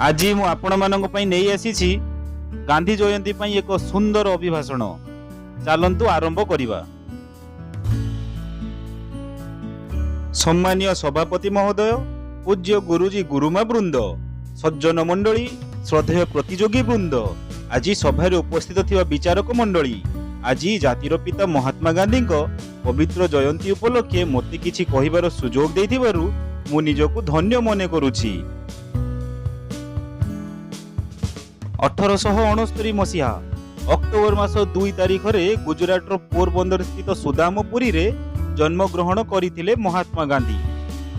ଆଜି ମୁଁ ଆପଣମାନଙ୍କ ପାଇଁ ନେଇ ଆସିଛି ଗାନ୍ଧୀ ଜୟନ୍ତୀ ପାଇଁ ଏକ ସୁନ୍ଦର ଅଭିଭାଷଣ। ଚାଲନ୍ତୁ ଆରମ୍ଭ କରିବା। ସମ୍ମାନୀୟ ସଭାପତି ମହୋଦୟ, ପୂଜ୍ୟ ଗୁରୁଜୀ ଗୁରୁମା ବୃନ୍ଦ, ସଜ୍ଜନ ମଣ୍ଡଳୀ, ଶ୍ରଦ୍ଧେୟ ପ୍ରତିଯୋଗୀ ବୃନ୍ଦ, ଆଜି ସଭାରେ ଉପସ୍ଥିତ ଥିବା ବିଚାରକ ମଣ୍ଡଳୀ, ଆଜି ଜାତିର ପିତା ମହାତ୍ମା ଗାନ୍ଧୀଙ୍କ ପବିତ୍ର ଜୟନ୍ତୀ ଉପଲକ୍ଷେ ମୋତେ କିଛି କହିବାର ସୁଯୋଗ ଦେଇଥିବାରୁ ମୁଁ ନିଜକୁ ଧନ୍ୟ ମନେ କରୁଛି। 1869 ମସିହା ଅକ୍ଟୋବର ମାସ 2 ତାରିଖରେ ଗୁଜୁରାଟର ପୋରବନ୍ଦର ସ୍ଥିତ ସୁଦାମପୁରୀରେ ଜନ୍ମଗ୍ରହଣ କରିଥିଲେ ମହାତ୍ମା ଗାନ୍ଧୀ।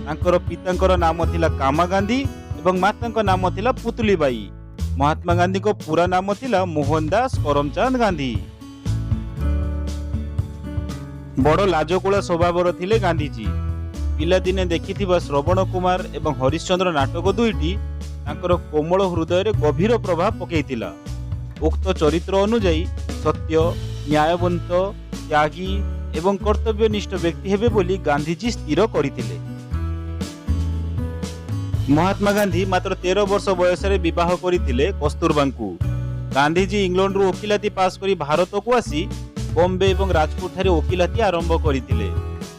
ତାଙ୍କର ପିତାଙ୍କର ନାମ ଥିଲା କାମା ଗାନ୍ଧୀ ଏବଂ ମାତାଙ୍କ ନାମ ଥିଲା ପୁତୁଲିବାଇ। ମହାତ୍ମା ଗାନ୍ଧୀଙ୍କ ପୁରା ନାମ ଥିଲା ମୋହନ ଦାସ କରମଚାନ୍ଦ ଗାନ୍ଧୀ। ବଡ଼ ଲାଜକୁଳା ସ୍ୱଭାବର ଥିଲେ ଗାନ୍ଧିଜୀ। ପିଲାଦିନେ ଦେଖିଥିବା ଶ୍ରବଣ କୁମାର ଏବଂ ହରିଶ୍ଚନ୍ଦ୍ର ନାଟକ ଦୁଇଟି ତାଙ୍କର କୋମଳ ହୃଦୟରେ ଗଭୀର ପ୍ରଭାବ ପକାଇଥିଲା। ଉକ୍ତ ଚରିତ୍ର ଅନୁଯାୟୀ ସତ୍ୟ, ନ୍ୟାୟବନ୍ତ, ତ୍ୟାଗୀ ଏବଂ କର୍ତ୍ତବ୍ୟନିଷ୍ଠ ବ୍ୟକ୍ତି ହେବେ ବୋଲି ଗାନ୍ଧିଜୀ ସ୍ଥିର କରିଥିଲେ। ମହାତ୍ମା ଗାନ୍ଧୀ ମାତ୍ର 13 ବର୍ଷ ବୟସରେ ବିବାହ କରିଥିଲେ କସ୍ତୁରବାଙ୍କୁ। ଗାନ୍ଧିଜୀ ଇଂଲଣ୍ଡରୁ ଓକିଲାତି ପାସ୍ କରି ଭାରତକୁ ଆସି ବମ୍ବେ ଏବଂ ରାଜକୋଟ ଠାରେ ଓକିଲାତି ଆରମ୍ଭ କରିଥିଲେ।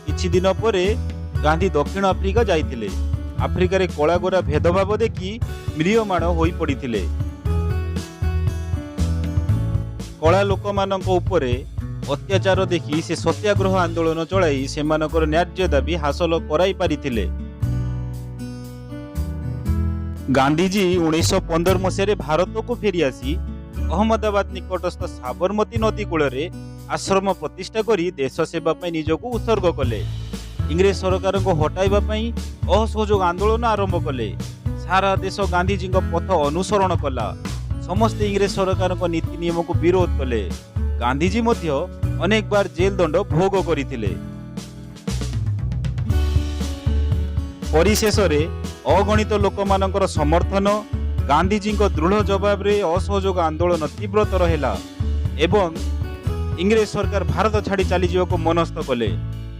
କିଛି ଦିନ ପରେ ଗାନ୍ଧୀ ଦକ୍ଷିଣ ଆଫ୍ରିକା ଯାଇଥିଲେ। ଆଫ୍ରିକାରେ କଳାଗୋରା ଭେଦଭାବ ଦେଖି ମ୍ରିୟମାଣ ହୋଇପଡ଼ିଥିଲେ। କଳା ଲୋକମାନଙ୍କ ଉପରେ ଅତ୍ୟାଚାର ଦେଖି ସେ ସତ୍ୟାଗ୍ରହ ଆନ୍ଦୋଳନ ଚଳାଇ ସେମାନଙ୍କର ନ୍ୟାଯ୍ୟ ଦାବି ହାସଲ କରାଇ ପାରିଥିଲେ। ଗାନ୍ଧିଜୀ 1915 ମସିହାରେ ଭାରତକୁ ଫେରିଆସି ଅହମ୍ମଦାବାଦ ନିକଟସ୍ଥ ସାବରମତୀ ନଦୀ କୂଳରେ ଆଶ୍ରମ ପ୍ରତିଷ୍ଠା କରି ଦେଶ ସେବା ପାଇଁ ନିଜକୁ ଉତ୍ସର୍ଗ କଲେ। ଇଂରେଜ ସରକାରଙ୍କୁ ହଟାଇବା ପାଇଁ ଅସହଯୋଗ ଆନ୍ଦୋଳନ ଆରମ୍ଭ କଲେ। ସାରା ଦେଶ ଗାନ୍ଧିଜୀଙ୍କ ପଥ ଅନୁସରଣ କଲା। ସମସ୍ତେ ଇଂରେଜ ସରକାରଙ୍କ ନୀତି ନିୟମକୁ ବିରୋଧ କଲେ। ଗାନ୍ଧିଜୀ ମଧ୍ୟ ଅନେକ ବାର ଜେଲ ଦଣ୍ଡ ଭୋଗ କରିଥିଲେ। ପରିଶେଷରେ ଅଗଣିତ ଲୋକମାନଙ୍କର ସମର୍ଥନ, ଗାନ୍ଧିଜୀଙ୍କ ଦୃଢ଼ ଜବାବରେ ଅସହଯୋଗ ଆନ୍ଦୋଳନ ତୀବ୍ରତର ହେଲା ଏବଂ ଇଂରେଜ ସରକାର ଭାରତ ଛାଡ଼ି ଚାଲିଯିବାକୁ ମନସ୍ଥ କଲେ।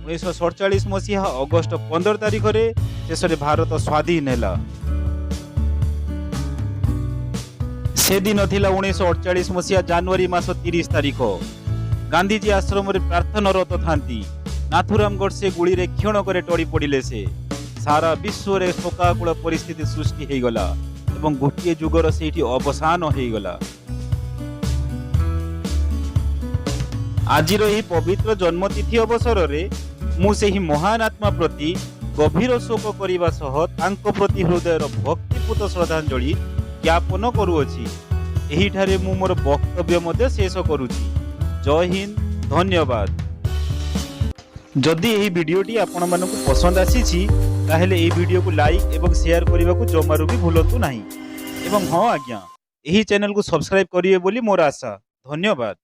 1947 ମସିହା ଅଗଷ୍ଟ 15 ତାରିଖରେ ଶେଷରେ ଭାରତ ସ୍ୱାଧୀନ ହେଲା। ସେଦିନ ଥିଲା 1948 ମସିହା ଜାନୁଆରୀ ମାସ 30 ତାରିଖ। ଗାନ୍ଧିଜୀ ଆଶ୍ରମରେ ପ୍ରାର୍ଥନାରତ ଥାନ୍ତି। ନାଥୁରାମ ଗଡ଼ସେ ଗୁଳିରେ କ୍ଷଣକରେ ଟଳି ପଡ଼ିଲେ ସେ। ସାରା ବିଶ୍ୱରେ ଶୋକାକୁଳ ପରିସ୍ଥିତି ସୃଷ୍ଟି ହେଇଗଲା ଏବଂ ଗୋଟିଏ ଯୁଗର ସେଇଠି ଅବସାନ ହେଇଗଲା। ଆଜିର ଏହି ପବିତ୍ର ଜନ୍ମତିଥି ଅବସରରେ ମୁଁ ସେହି ମହାନ ଆତ୍ମା ପ୍ରତି ଗଭୀର ଶୋକ କରିବା ସହ ତାଙ୍କ ପ୍ରତି ହୃଦୟର ଭକ୍ତିପୂତ ଶ୍ରଦ୍ଧାଞ୍ଜଳି ଜ୍ଞାପନ କରୁଅଛି। ଏହିଠାରେ ମୁଁ ମୋର ବକ୍ତବ୍ୟ ମଧ୍ୟ ଶେଷ କରୁଛି। ଜୟ ହିନ୍ଦ, ଧନ୍ୟବାଦ। ଯଦି ଏହି ଭିଡ଼ିଓଟି ଆପଣମାନଙ୍କୁ ପସନ୍ଦ ଆସିଛି, ତାହେଲେ ଏହି ଭିଡ଼ିଓକୁ ଲାଇକ୍ ଏବଂ ସେୟାର କରିବାକୁ ଜମାରୁ ବି ଭୁଲନ୍ତୁ ନାହିଁ। ଏବଂ ହଁ ଆଜ୍ଞା, ଏହି ଚ୍ୟାନେଲକୁ ସବସ୍କ୍ରାଇବ୍ କରିବେ ବୋଲି ମୋର ଆଶା। ଧନ୍ୟବାଦ।